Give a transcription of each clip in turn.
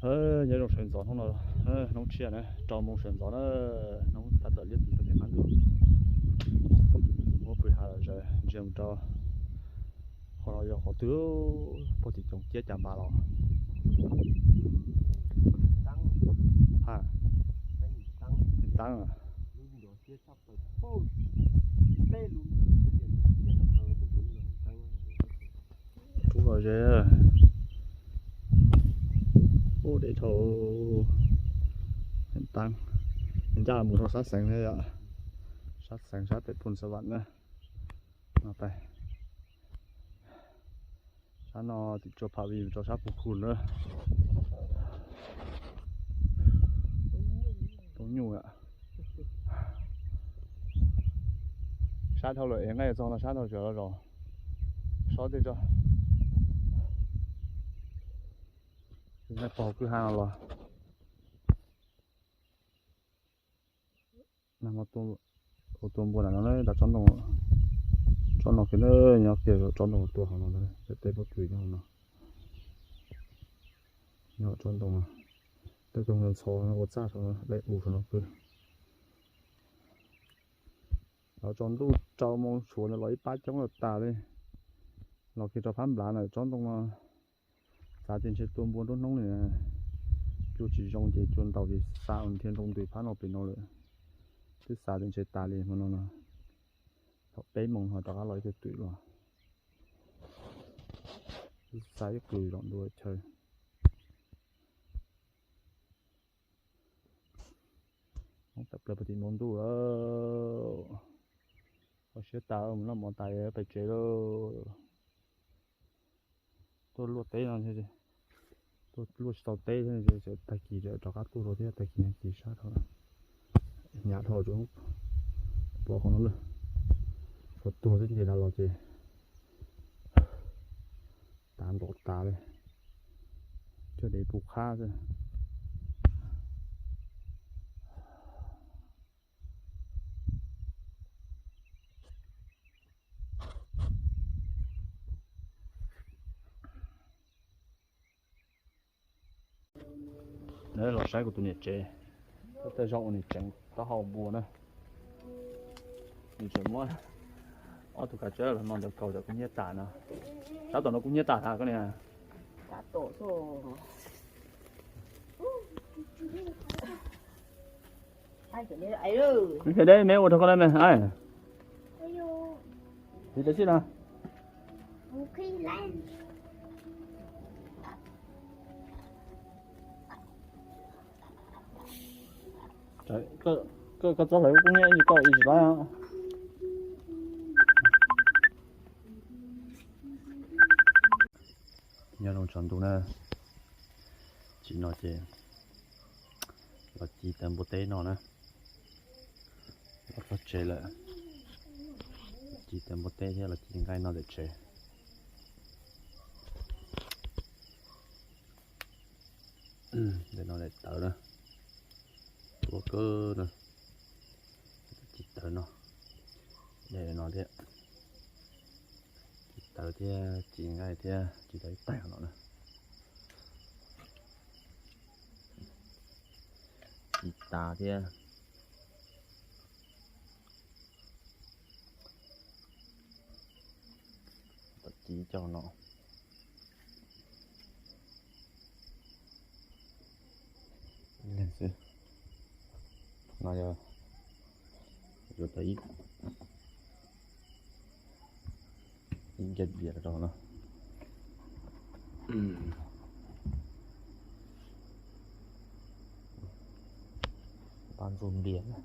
Nyob zoo sawv ntxov hnub no, hnub tshiab na, rau moo sawv ntxov na, hnub tab tom liab tus tau kev qab ntuj. Muab pw hav los zaws ntsia mus rau qhov no yog qhov twg, puag tim coom ciab cas npam los. Ha, teb. Rub los ze. Ub, deb dhau. Heev taab. Ncaj mus rau sab xeev thiab yom. Sab xeev sab pem Phoos Xas Vas na. No tas. Sab no tim Tsuas Pham Vij rau sab Phuv Khu na. Toob nyuj. Sab dhau lawm es nqaij txog no sab dhau tseem los zos. Sob tej tso. Nqaij pog kwj ha no los. Tua npua ntawm no na, tsob ntoo, tsob no kiag, nyob kiag tsob ntoo tua hauv no, tej pob kws nyob hauv no. Nyob tsob ntoo, tej tsob ntoo ntxhov no ua txaj saum no, dai u saum no pw. Los tsaus ntuj rau moo tshuav ntawd los ib pab coob los tas li. Los kiag rau phab nplaj na tsob ntoo no. Xav tias ntshe tua npua nruab hnub li, cua tsis zoo ces cua ntaus ces xa ua nrhiav nroo ntws phab no pem no lawm. Twb xav tias ntshe tas li hmo no no. Thaum peb moos ho rov qab los ib tug twm los. Twb xa ib qws los ntua chaw. Hmoob tawm plaws puag tim npoo ntuj lawm. Kho siab tas, mus noj mov tas pais tsev lawm. Tuaj luaj teb no, tuaj luaj tsis tau teb thiab, tag kis rov qab tuaj rau thiab, tag kis no kis sab dhau, hnyav dhau tsuas pov qhov no lawm. Tshuav tuag xwb ces dav los ces tav ntom tas li, coj dev pub qhab xwb. Los saib kuv tus niam tsev, tej zaum nws tseev taub hau npua na. Nws tseem muab ob tug kav tsawb los no ntawd kaus kom kub hnyiab tas no. Tab tom no kub hnyiab tas tas koj niam. Ib pliag deb me ua rau koj na me. Tiv tawv xij no. Koj txob hlawv kub hnyiab ib tsis tau ib tsis tau. Nyob zoo tsaus ntuj na, tsim no ces los ci tawv npua teb no na. Los txog tsev lawm, ci tawv npua teb thiab los ci nqaij no ntawm tsev. Ntawm no daim tawv na, tuaj kawg na, ci tawv no, daim no thiab, ci tawv thiab ci nqaij thiab ci tau ib taig no na. Ci tas thiab. Ci cov no. Ib leeg xwb. No yog yuav tau ib, ib nkiag diam rau no. Pab ntxuag npias na.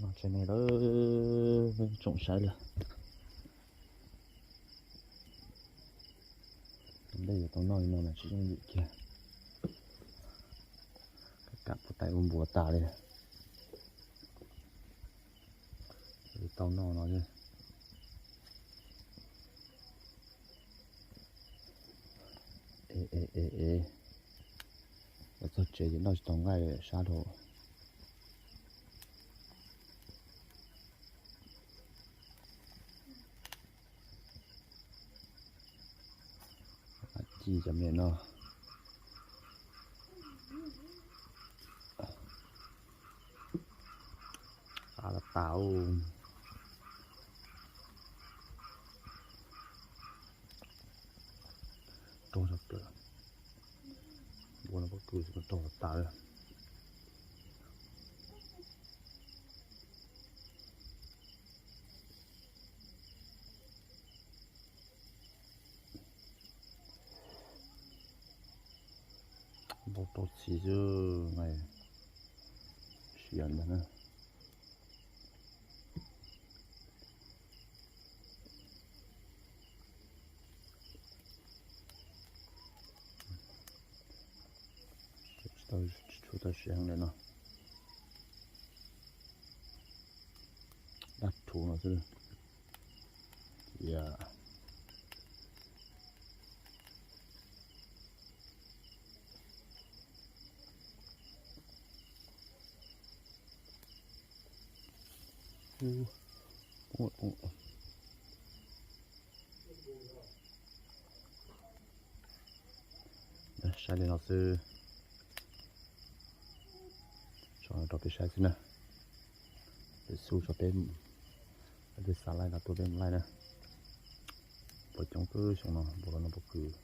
No tsev neeg lawm, tsoom saib lawm. Ntej yuav tau noj li no mas tsis yooj yim kiag. Kam puas tais ua npuas tas li. Tau noj no thiab. E e e e, los txog tsev ces noj tsis tau nqaij sab dhau. Ci cov me no. Av tas tas. Raug tshaj plaws. Npua no pob kws raug tas lawm. Npau rau txhiv xwb, siav ntag na. Tsis tau, tsis tshua tau siav heev li no. Dab rhuv no xwb. Cia Saib li no xwb. Tso rau peb saib xwb na. Peb xub tso peb, peb xav laij los tuaj peb mus laij na. Npua coob kawg xyoo no, npua los no npua kws.